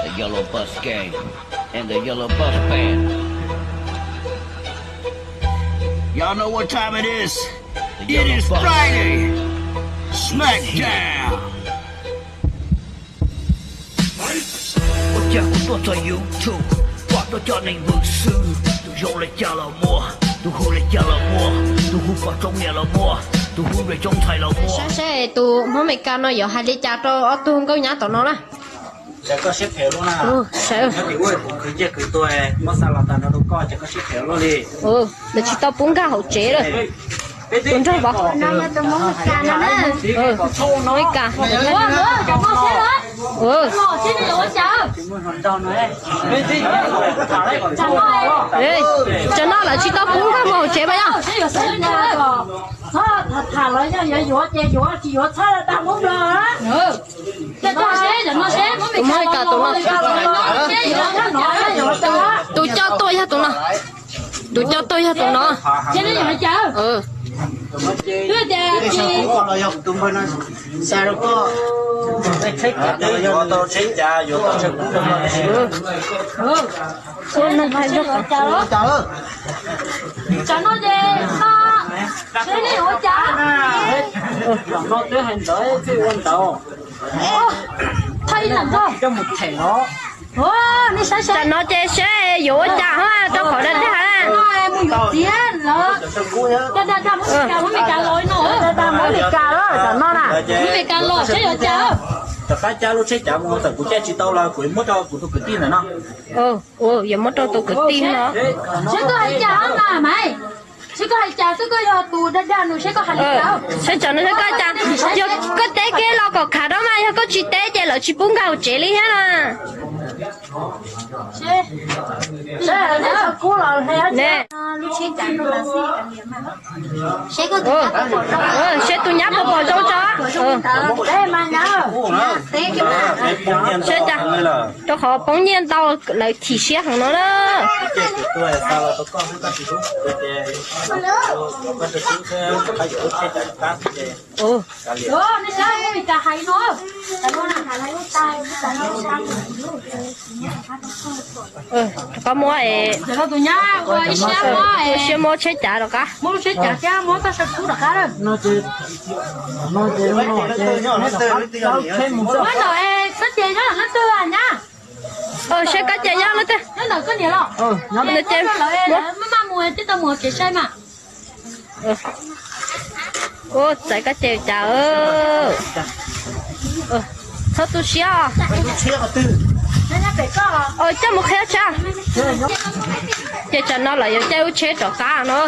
The Yellow Bus Gang and the Yellow Bus Band. Y'all know what time it is? It is Friday. Smackdown. Ua cas kuv tuaj txog YouTube, pom tau cov neeg vwm xwb, tus zoo li cas los muaj, tus hu li cas los muaj, tus hu pom tsoom niam los muaj, tus hu li tsoom ntxhais los muaj. Saib seb tus Hmoob Amelikas no yuav hais li cas rau ob tug nkauj nyab tom no na. Cas koj siab phem luaj na. Nyob tim ub kuv khwv ncej khwv tuag muab xa los tag nrho rau koj, cas koj siab phem luaj li. Lawv tsis tau pub nkag hauv tsev lawm. Tus nraug vauv. Amelikas. Tsam no lawv tsis tau pub nkag mus hauv tsev mas yog. Tus Amelikas tus no. Tus coj tuaj yog tus no. Tus coj tuaj yog tus no. Yuav tau tsheb cav, yuav tau tsheb. Tsam no ces no, seb nej ua cas. Los no twb hais ntawd, twb ua ntawd. Thaj ib lam nrog coj mus them no. Tsam no ces seb yuav ua cas ho rau qhov dab dag. Mus yuav txiv lawm. Hmoob Amelikas los no, Hmoob Amelikas los, tsam no na. Hmoob Amelikas los seb yuav cas. Rov qab cab lub tsheb cav mus, txawm kuv caij tsis tau los kuv yuav muab rau kuv tus kwv tij ntawm no. Yuav muab rau tus kwv tij no. Seb koj hais cas mas Maiv, seb koj hais cas xwb, koj yog tus dag dag nws, seb koj hais li cas. Seb tsam no seb koj hais cas, yog koj teb kiag los kom khav dab mas, yog koj tsis teb ces lawv tsis pub nkag hauv tsev li thiab na. Seb tus nyab puas pom zoo tso. Seb cas, rau qhov poob nyiaj ntau lawv chim siab heev no na. Rov qab muab, ua siab muab tsheb cav rov qab. Seb kab ces nyob leej twg. Ua txais kab ces cas. Txhob tu siab. Coj mus qhia tsheb. Ces tsam no lawv yuav caij lub tsheb rov qab no.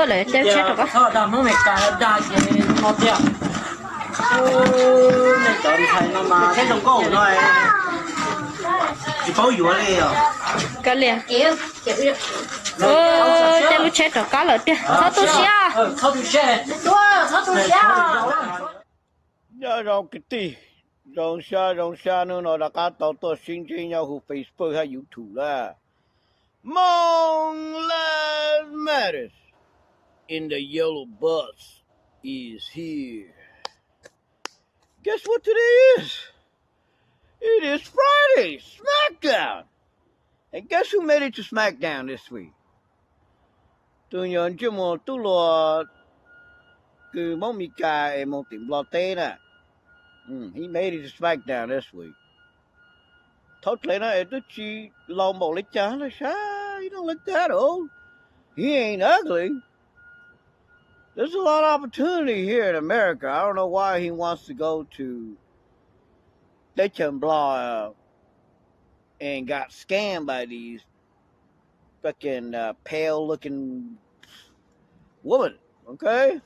Lawv yuav caij lub tsheb rov qab. Tsis paub yuav li os. Kav liam. Caij lub tsheb rov qab lawm tiag, txhob tu siab. Nyob zoo kwv tij, zoo siab zoo siab hnub no rov qab tau tuaj sib ntsib nyob hauv Facebook hab YouTube lawm. Hmong Lives Matters and the Yellow Bus is here. Guess what today is? It is Friday, SmackDown! And guess who made it to SmackDown this week? Tus nyuag ntsej muag tub hluas kws Hmoob Mes Kas es moog tim Nplog teb na. He made it to SmackDown this week. Thaum dlej no es twb tsis laus npaum li cas na, sab, he don't look that old. He ain't ugly. There's a lot of opportunity here in America. I don't know why he wants to go to teb chaws Nplog and got scammed by these fucking uh, pale looking woman. Okay,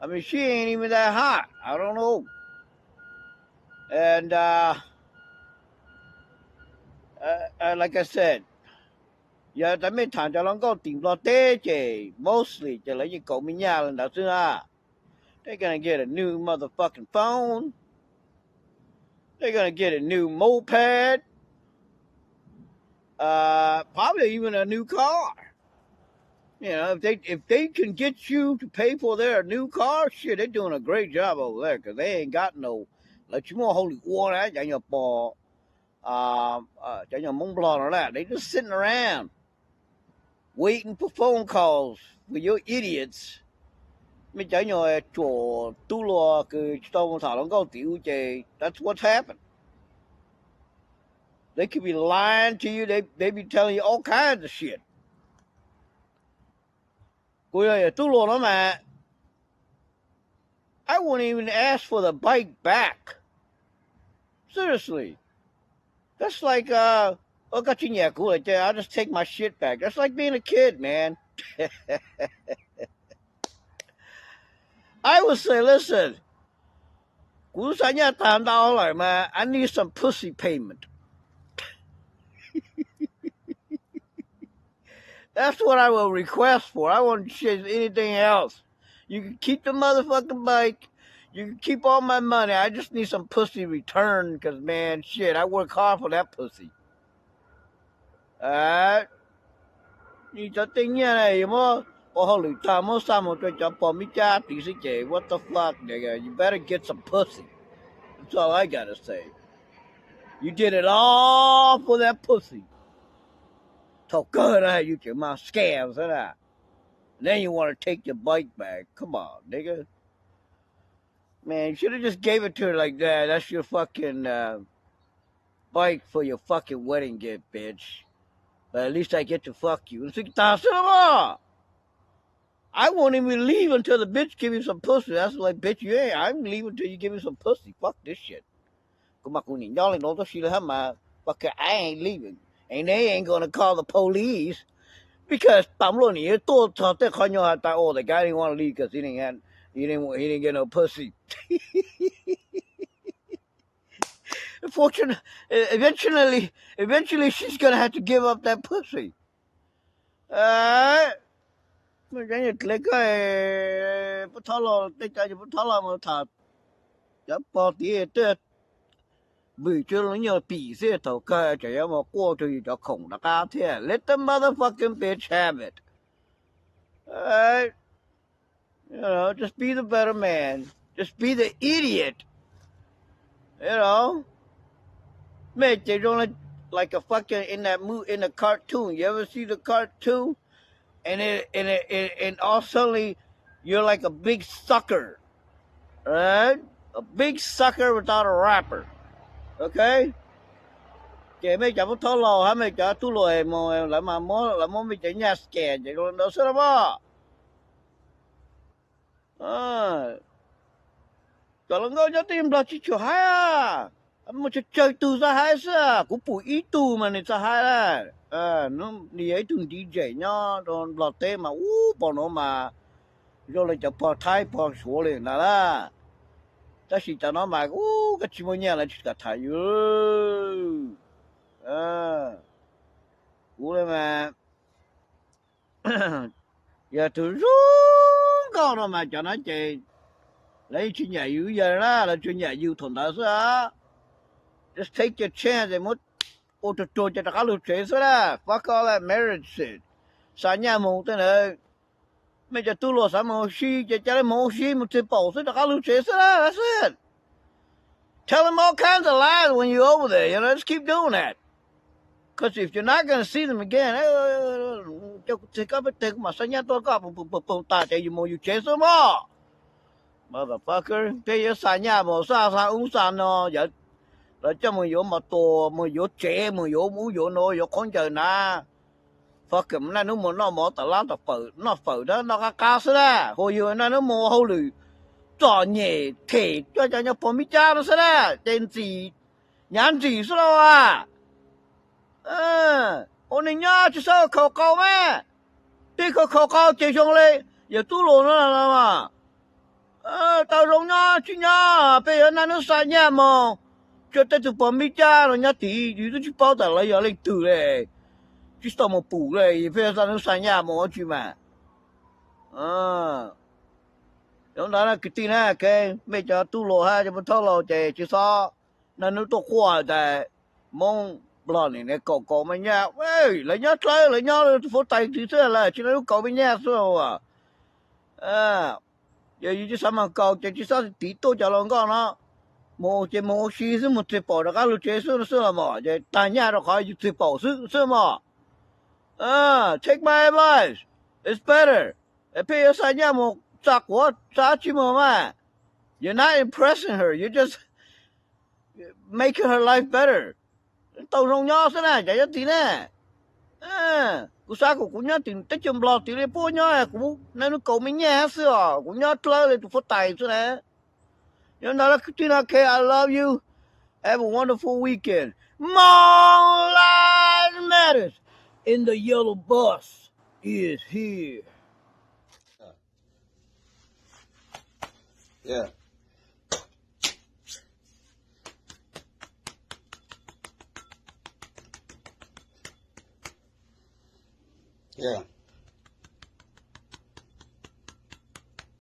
I mean, she ain't even that hot. I don't know. And uh, uh, uh, like I said, yog tas mej tham cov hluas nkauj tim Nplog teb ces mostly ces lawv yeej kaum me nyuam li ntawd xwb na. They're gonna get a new motherfucking phone. They're gonna get a new moped. Uh, probably even a new car. You know, if they if they can get you to pay for their new car, shit, they're doing a great job over there because they ain't got no, lawv tsis muaj hauj lwm ua na, cov nyuag pog, cov nyuag Hmoob Nplog no na, they just sitting around waiting for phone calls for your idiots. Mej cov nyuag tsuam tub luag kws tsis tau mus tham hluas nkauj tim u ces that's what's happened. They could be lying to you. They they be telling you all kinds of shit. Kuv yog yawm tub luag no mas I wouldn't even ask for the bike back. Seriously. That's like, uh, ua koj tsis nyiam kuv lawm ces I'll just take my shit back. That's like being a kid, man. I would say, listen, kuv xa nyaj tag ntau lawm mas I need some pussy payment. That's what I will request for. I won't change anything else. You can keep the motherfucking bike. You can keep all my money. I just need some pussy return, cause man, shit, I work hard for that pussy. Alright. Nws cov tej nyiaj na yuav muab ua hauj lwm tag muab xa mus rau cov pog Mib Cab tid xwb ces what the fuck, nigga, you better get some pussy. That's all I gotta say. You did it all for that pussy. Thaum kawg na yus tseem mas scam xwb na. Then you wanna take your bike back. Come on, nigga. Man, you should have just gave it to her like that. That's your fucking uh, bike for your fucking wedding gift, bitch. But at least I get to fuck you. Xwb tag xwb los mas. I won't even leave until the bitch give me some pussy. That's like, bitch, you ain't. I'm leaving until you give me some pussy. Fuck this shit. Kuv mas kuv nim nyob li no tab sis li hab mas, fuck it, I ain't leaving. And they ain't gonna call the police. Because tam luaj nim yuav tuaj txog tej qhov nyuag has tas, oh, the guy didn't want to leave because he didn't have, he didn't, he didn't get no pussy. Fortunately, eventually, eventually she's gonna have to give up that pussy. Mus cov nyuag dlev koj, pub thob los, tej cov nyuag pub thob los mus tham cov pog tid twb vwm tsuas lub nyuag pim xwb, thaum kawg tseem yuav mus quaj rau yus cov khoom rov qab thiab. Let the motherfucking bitch have it. Just be the better man. Just be the idiot. You know? Mej ces zoo like, like a fucking in that movie, in the cartoon. You ever see the cartoon? And it, and it, and, and all suddenly you're like a big sucker. Right? A big sucker without a rapper. Okay? Ces mej cov pub thob laus hab mej cov tub luag mus lawv mas muab, lawv muab mej cov nyaj scam ces zoo ntawd xwb los mas. Cov hluas nkauj nyob tej Nplog tsis tshua haib, mus tsawg tsawg tug xwb haib xwb, kuv pum ib tug mas nws txawj haib lawm. Nws yog ib tug D J nyob rau Nplog teb mas ub pog nuav mas zoo li cov pog Thaib pog Suav li ntawd lawm. Tab sis cov no mas ub koj tsis muaj nyaj lawv tsis kam tham yus. Kuv li mas yog tus zoo nkauj no mas cov no ces lawv yeej tsis nyiam yus yawg na, lawv tsuas nyiam yus thaum ntawd xwb. Just take your chance, muab ua ruag ruag ces rov qab lug tsev xwb na. Fuck all that marriage shit. Xa nyaj mus tej ntawd, mej cov tub luag xav mus ua si ces ca le mus ua si mus txwg paum xwb rov qab lug tsev xwb na. That's it. Tell them all kinds of lies when you over there, you know, just keep doing that. Cause if you're not gonna see them again, coj kuv txwg koj peb teg kuv mam xa nyaj tuaj koj pum pum pum tas ces yus mus yus tsev xwb mog. Motherfucker, peb yuav xa nyaj mus xa xa ub xa no, lawv coj mus yuav mos tuas, mus yuav tsev, mus yuav ub yuav no, yuav khaub ncaws na. Fucking naj nub mus noj mov tom lab tom fawm, noj fawm noj qab qab xwb na. Hu yus naj nub mus ua hauj lwm txom nyem them coj cov nyuag pog Mib Cab no xwb na, ces ntxim, nyav ntxim xwb lauj. Ua neeg nyob tsis txhob khaus qau mas, peb khaus khaus qau ces zoo li yawm tub luag no los mas. Tau zoo nyob tsis nyob peb yuav naj nub xa nyaj mus, tsuas tej tug pog Mib Cab no nyob tid yus twb tsis paub tas lawv yog leej twg li, tsis tau mus pum li, peb yuav xa nub xa nyaj mus ua tsi mas. Zoo ntawd na kwv tij na, mej cov tub luag hab cov pub thaub laus ces tsis txhob naj nub tuaj quaj tas Moob Nplog nim no kaum kaum me nyuam, lawv nyob dlawb, lawv nyob tus fuab tais twg xwb lawm, tsis nrog lub kaum me nyuam xwb. Yog yus tsis xav mas kaum ces tsis txhob tiv tuaj cov hluas nkauj no. Mus ces mus ua si xwb, mus txiag paum rov qab lug tsev xwb xwb los mas, ces tag nyaj rau qhov yus txiag paum xwb xwb mog. Take my advice, it's better. Pheej yuav xa nyaj mus xa quav xa dab tsi mus mas, you're not impressing her, you're just making her life better. Tau zoo nyob xwb na, cas yuav tiv ne. Kuv xav kom kuv nyob tim teb chaws Nplog tiv li puab nyob, kuv nrog lub kaum me nyuam xwb os, kuv nyob dlawb li tus fuab tais xwb na. Nyob ntawd kwv tij no, okay, I love you. Have a wonderful weekend. More lives matters in the yellow bus is here. Yeah. Yeah.